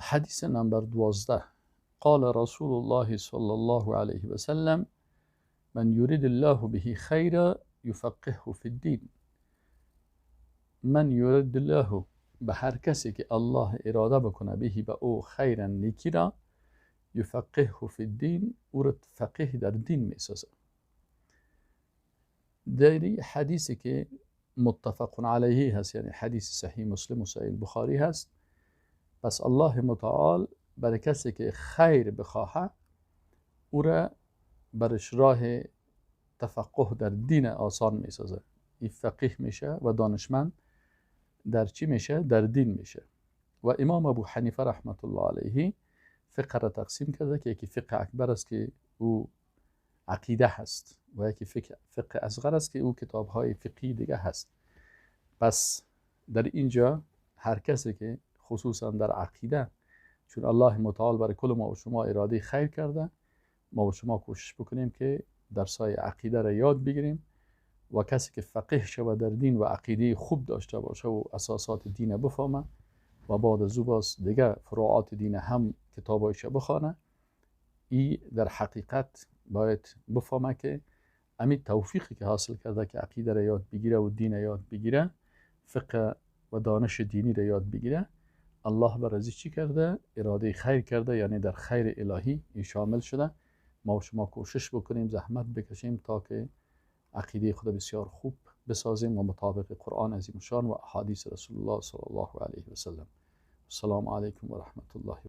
حدیث نمبر 12: قال رسول الله صلى الله عليه وسلم من يريد الله به خيرا يفقهه في الدين. من يريد الله، به هر کسی که الله اراده بکنه، به به او، خیرا نیکی را، يفقهه في الدين، او را فقیه در دین میسازه. در حدیثی که متفق علیه هست، یعنی حدیث صحیح مسلم و صحیح بخاری هست، پس الله متعال برای کسی که خیر بخواهه او را برش راه تفقه در دین آسان میسازه. این فقیه میشه و دانشمند در چی میشه؟ در دین میشه. و امام ابو حنیفه رحمت الله علیه فقه را تقسیم کرده که یکی فقه اکبر است که او عقیده هست و یکی فقه اصغر است که او کتاب های فقهی دیگه هست. پس در اینجا هر کسی که خصوصا در عقیده، چون الله متعال برای کل ما و شما اراده خیر کرده، ما و شما کوشش بکنیم که درسای عقیده را یاد بگیریم و کسی که فقیه شود در دین و عقیده خوب داشته باشه و اساسات دین بفهمه و بعد از او باز دیگه فروعات دین هم کتابایش بخوانه، ای در حقیقت باید بفهمه که امی توفیقی که حاصل کرده که عقیده را یاد بگیره و دین یاد بگیره، فقه و دانش دینی را یاد بگیره، الله بر ازی چی کرده؟ اراده خیر کرده، یعنی در خیر الهی ای شامل شده. ما و شما کوشش بکنیم، زحمت بکشیم تا که عقیده خود بسیار خوب بسازیم و مطابق قرآن عظیم شان و احادیث رسول الله صلی الله علیه و سلم. السلام علیکم و رحمت الله.